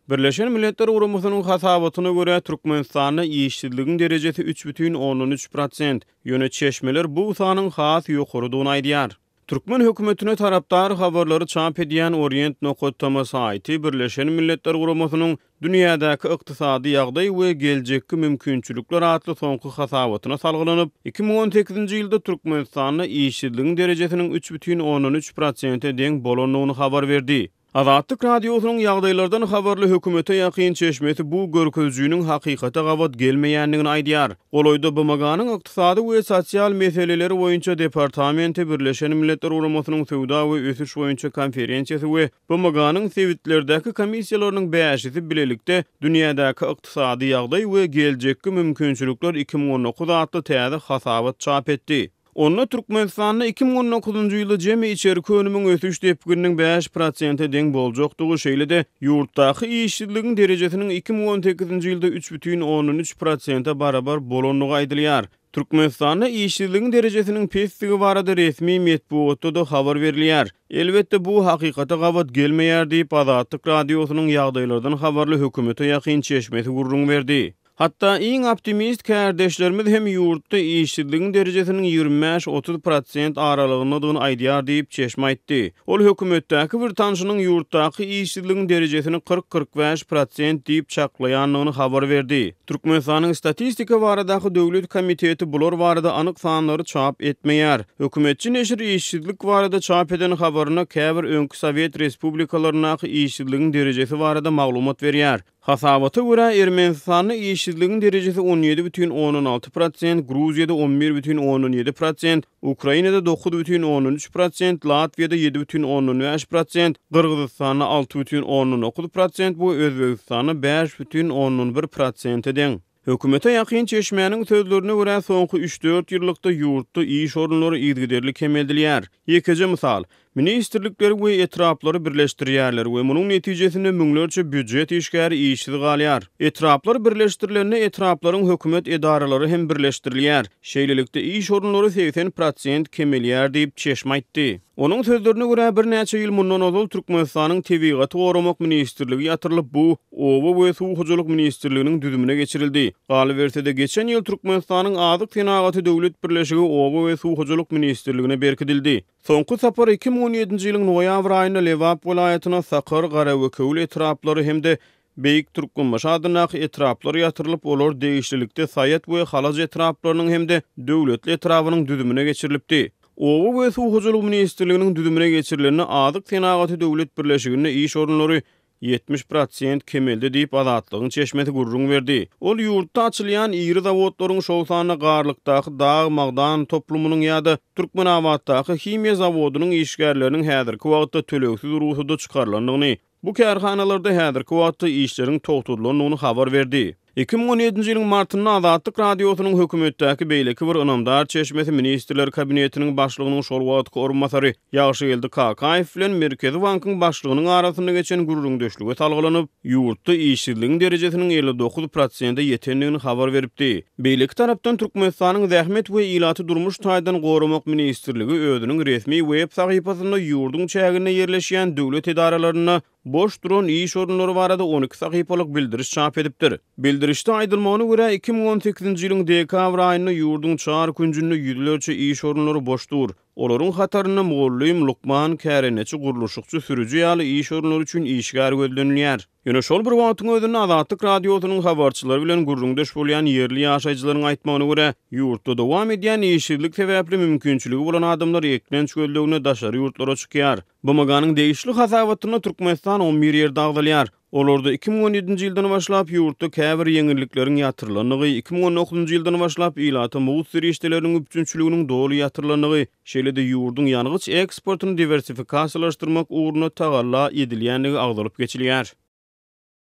Birleşen Milletler Guramasynyň hasabatyna görä, Türkmenistanda işsizligiň derejesi 3,3 prosent, ýöne çeşmeler bu sanyň has ýokarydygyny aýdýar. Türkmen hökümetine tarapdar habarlary çap edýän Orient nokat tm saýty Birleşen Milletler Guramasynyň Dünýädäki ykdysady ýagdaý we geljekki mümkinçilikler atly soňky hasabatyna salgylanyp, 2018-nji ýylda Türkmenistanda işsizligiň derejesiniň 3,3 prosente deň bolandygyny habar berdi. Azatlyk Radiosynyň ýagdaýlardan habarly hökümete ýakyn çeşmesi bu görkezijiniň hakykata gabat gelmeýändigini aýdýar. Golaýda BMG-niň Ykdysady we sosial meseleler boýunça departamenti, Birleşen Milletler Guramasynyň Söwda we ösüş boýunça konferensiýasy we BMG-niň sebitlerdäki komissiýalarynyň bäşisi bilelikde Dünýädäki ykdysady ýagdaý we geljekki mümkinçilikler 2019 atly täze hasabat çap etdi. Onda Türkmenistanda 2019-njy ýylda jemi içerki önümiň ösüş depgininiň 5 prosente deň boljakdygy, şeýle-de ýurtdaky işsizligiň derejesiniň 2018-nji ýylda 3,3 prosente barabar bolandygy aýdylýar. Türkmenistanda işsizligiň derejesiniň pesdigi barada resmi metbugatda-da habar berilýär. Elbetde, bu hakykata gabat gelmeýär diýip, Azatlyk Radiosynyň ýagdaýlardan habarly hökümete ýakyn çeşmesi gürrüň berdi. Hatda iň optimist kärdeşlerimiz hem ýurtda işsizligiň derejesiniň 25-30 prosent aralygyndadygyny aýdýar diýip, çeşme aýtdy. Ol hökümetdäki bir tanşynyň ýurtdaky işsizligiň derejesini 40-45 prosent diýip çaklaýandygyny habar berdi. Türkmenistanyň Statistika baradaky döwlet komiteti bular barada anyk sanlary çap etmeýär. Hökümetçi neşir işsizlik barada çap eden habarynda käbir öňki sowet respublikalaryndaky işsizligiň derejesi barada maglumat berýär. Hasabata görä, Ermenistanda işsizligiň derejesi 17,6 prosent, Gruziýada 11,7 prosent, Ukrainada 9,3 prosent, Latwiýada 7,5 prosent, Gyrgyzystanda 6,9 prosent we Özbegistanda 5,1 prosente deň. Hökümete ýakyn çeşmäniň sözlerine görä, soňky üç-dört ýyllykda ýurtda iş orunlary yzygiderli kemeldilýär. Ýekeje mysal, ministrlikleri we etraplary birleşdirýärler we munuň netijesinde müňlerçe býujet işgäri işsiz galýar. Etraplar birleşdirilende etraplaryň hökümet edaralary hem birleşdirilýär. Şeýlelikde, iş orunlary 80 prosent kemelýär diýip, çeşme aýtdy. Onuň sözlerine görä, birnäçe ýyl mundan ozal Türkmenistanyň Tebigaty goramak ministrligi ýatyrylyp, bu Oba we suw hojalyk ministrliginiň düzümine geçirildi. Galyberse-de, geçen ýyl Türkmenistanyň Azyk senagaty döwlet birleşigi Oba we suw hojalyk ministrligine berkidildi. Soňky sapar 2017-nji ýylyň noýabr aýynda Lebap welaýatyna Sakar, Garabekewül etraplary hem-de Beýik Türkmenbaşy adyndaky etraplar ýatyrylyp, olar degişlilikde Saýat we Halaç etraplarynyň hem-de Döwletli etrabynyň düzümine geçirilipdi. Oba we suw hojalygy ministrliginiň düzümine geçirilende Azyk senagaty döwlet birleşiginde iş orunlary 70 prosent kemeldi diýip, Azatlygyň çeşmesi gürrüň berdi. Ol ýurtda açylýan iri zawodlaryň, şol sanda Garlykdaky dag-magdan toplumynyň ýa-da Türkmenabatdaky himiýa zawodynyň işgärleriniň häzirki wagtda tölegsiz rugsada çykarylandygyny, Bu kärhanalarda häzirki wagtda işleriň togtadylandygyny habar berdi. 2017-nji ýylyň martynda Azatlyk Radiosynyň hökümetdäki beýleki bir ynamdar çeşmesi Ministrler Kabinetiniň başlygynyň şol wagtky orunbasary Ýagşygeldi Kakaýew bilen Merkezi bankyň başlygynyň arasynda geçen gürrüňdeşlige salgylanyp, ýurtda işsizligiň derejesiniň 59 prosente ýetendigini habar beripdi. Beýleki tarapdan, Türkmenistanyň Zähmet we ilaty durmuş taýdan goramak ministrligi özüniň resmi web sahypasynda ýurduň çäginde ýerleşýän döwlet edaralarynda boş duran iş orunlary barada 12 sahypalyk bildiriş çap edipdir. Bildirişde aýdylmagyna görä, 2018-nji ýylyň dekabr aýynda ýurduň çar künjünde ýüzlerçe iş orunlary boş dur. Olaryň hatarynda mugallym, lukman, kärendeçi, gurluşykçy, sürüji ýaly iş orunlary üçin işgär gözlenilýär. Ýöne şol bir wagtyň özünde Azatlyk Radiosynyň habarçylary bilen gürrüňdeş bolýan ýerli ýaşaýjylaryň aýtmagyna görä, ýurtda dowam edýän işsizlik sebäpli mümkinçiligi bolan adamlar eklenç gözlegine daşary ýurtlara çykýar. BMG-niň degişli hasabatynda Türkmenistan 11 ýerde agzalýar. Olarda 2017-nji ýyldan başlap ýurtda käbir ýeňillikleriň ýatyrylandygy, 2019-njy ýyldan başlap ilata mugt serişdeleriniň üpjünçiliginiň doly ýatyrylandygy, Şeýle-de ýurduň ýangyç eksportyny diwersifikasiýalaşdyrmak ugrunda tagalla edilýändigi agzalyp geçilýär.